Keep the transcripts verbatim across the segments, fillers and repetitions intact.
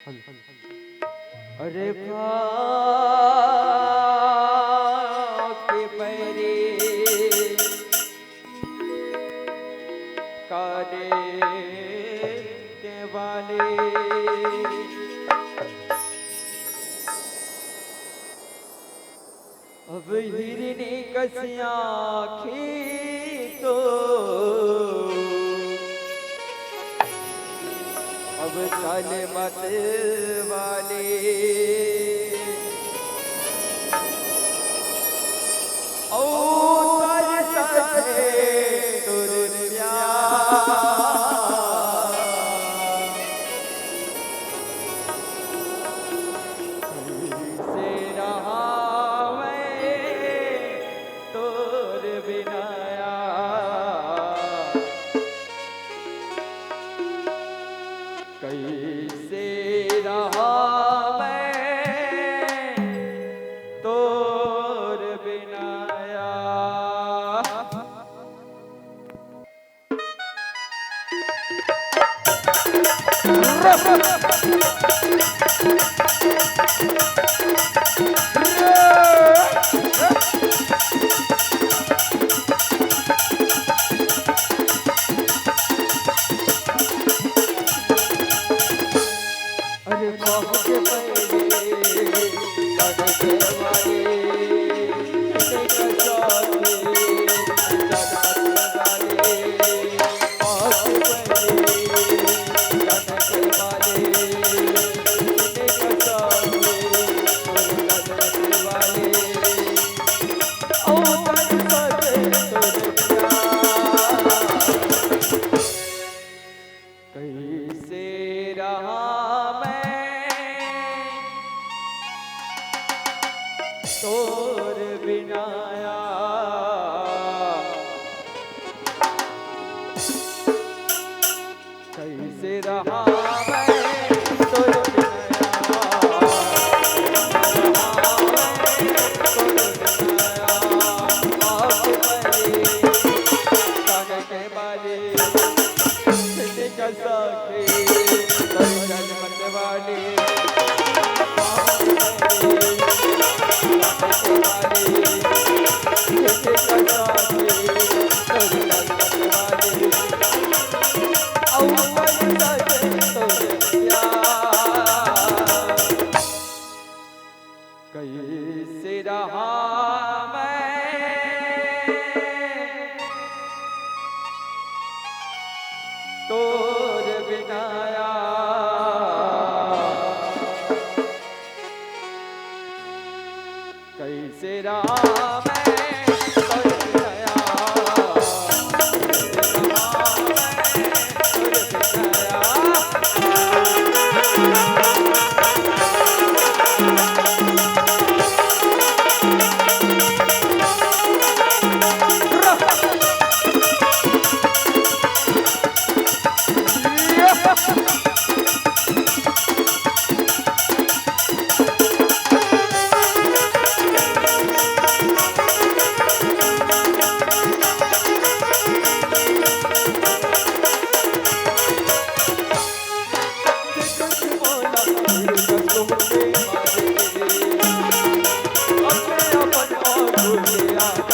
अरे पाँव के पैरी काले के वाले। अब हिरनी कस आँखी तो अब चल मत वाले। ओ तर सके तोर प्यार। से रहा मैं तोर बिना यार। कैसे रहा मैं तोर बिना यार। अरे बाप के बड़े, बड़े वाले, इतने का साथ, इतना वाले। कैसे रहा मैं तोर बिना यार। कैसे रहा मैं तोर बिना यार। कैसे रहा मैं तोर बिना यार। कैसे रहा मैं तोर बिना यार। कैसे रहा मैं तोर बिना यार।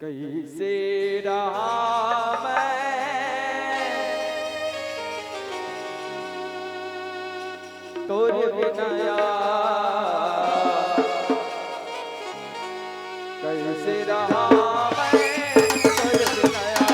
कैसे रहा मैं तोर बिना यार। कैसे रहा मैं तोर बिना यार।